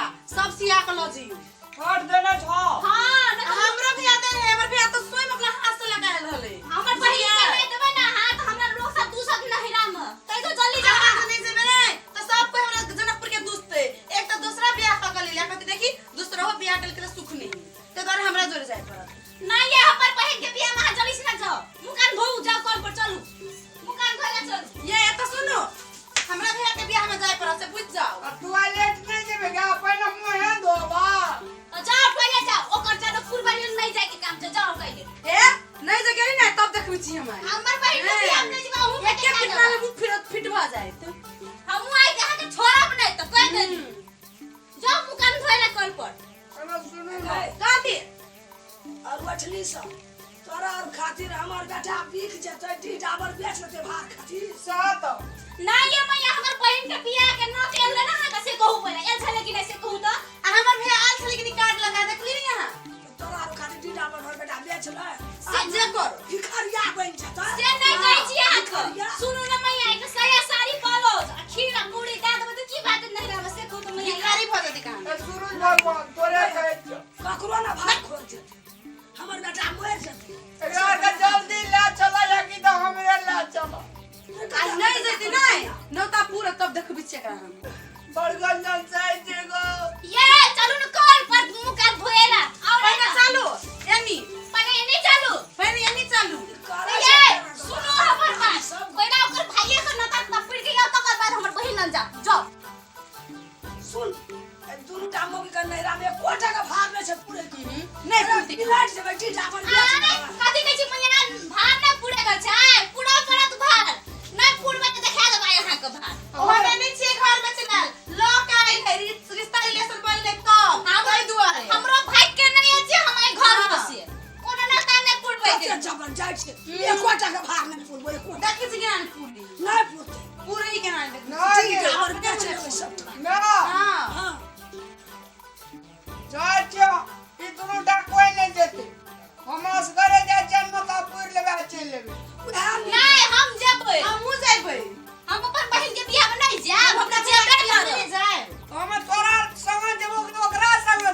कपड़ा सब सिया के लऽ जइयो। हट देने छौ। हां, न आ हमरा भी याद रहे, हमर भैया तो स्वयं अपना हाथ से लगायल रहले। हमर बहिन के नहीं देबै ना हाथ, हमरा लोग सब दूसत नहिरा में। तै तो जल्दी जा, अहाँ नहीं जेबै ने तो सब कोई हमरा जनकपुर के दुसते। एक तो दूसरा बियाह कऽ के लेले, कहते देखी दूसरो बियाह के लिए सुख नहीं, ते दुआरे हमरा जोरे जाय पड़त। नहीं ये हमर बहिन के बियाह में अहाँ जल्दी से ना जाओ। मुँह कान धोउ, जाओ कल पर चलू, मुँह कान धोए ला चलू। ये एतऽ सुनू, हमरा भैया के बियाह में जाय पड़त से बुझ जाओ। आ टॉयलेट नहीं जेबे गा, पहिने मुँहे धोबा। तो जाओ पहिले जाओ, ओकर जनकपुर वाली नहीं जाय के काम छै, जाओ पहिले। ए नहीं जे गेली ने तब देखबै छी हम। हमर बहिन के बियाह में नहीं जेबै, अहूँ एके पिटला में मुँह फिर फिट भऽ जायत। हमहूँ आइ के अहाँके छोड़ब नहीं तऽ कहि देली। जाओ मुँह कान धोए ला कल पर। एना सुनू ना। कथी? और मछली सब तोरा और खातिर हमर बेटा बिक जेतै, डी डाबर बेच लेतै भार खातिर। सात। नहीं ये मैया हमर बहिन के बियाह के नोत एल ना अहाँके से कहू पहिले, एल छलै कि नहीं से कहू तऽ। आ हमर भैया आयल छलै कि नहीं कार्ड लगा देखली नहीं अहाँ? तोरा और खातिर डी डाबर भर बेटा बेच ले। से जे करो। भिखारिया बनि जेतै। से नहीं कहै छी अहाँके। भिखारिया। सुनू ने मैया, एकटा साया साड़ी ब्लाउज आ खीर आ पूरी दए देबै तऽ की बात नहीं रहबै से कहू तऽ मैया। भिखारी भऽ जेतै कहाँ। ए सूरज भगवान तोरे कहै छियौ। ककरो ना भाग खोल जेतै, हमर बेटा मरि जेतै। एकरा के जल्दी ले चला या कि तऽ हमरे ले चला। आ नहीं जेतै नहीं नौता पूरा तब देखबै छियै एकरा हम। बड़गंजन चाहे छै गो। ये चलू ने कल पर मुँह कान धोएला। और पहिले चलू एनी। पहिले एनी चलू। पहिले एनी चलू। ये सुनू हमर बात, पहिले ओकर भाइये के नौता तब पुरि गेल, तकर बाद हमर बहिन लग जाओ जाओ। सुन, ए दुनू टा मौगी के नैहरा में एकोटा के भार नहि छै पूरे के। नहि पूरतै। बिलाट जेबै, डी डाबर बेच अरे देबै। कथी कहै छी मैया, भार नहि पूरे के छै, पूरा पड़त भार, नहि पूरबै तऽ देखा देबै अहाँके भार। ओहने नहि छियै घर में चलल लऽ के आयल है, रिश्ता रिलेशन बनलै तब ताहि दुआरे। हमरो भाई के नहि अछि हम एहि घर में से कोनो नाता नहि पूरबै कते के। जबर जाइ छै, एकोटा के भार नहि पूरबै, एकोटा। देखै छी केना नहि पूरी। नहि पूरतै। पूरे केना नहि देखै नहि डी गे। डाबर बेच लेबै सबटा। ना। हाँ। हाँ।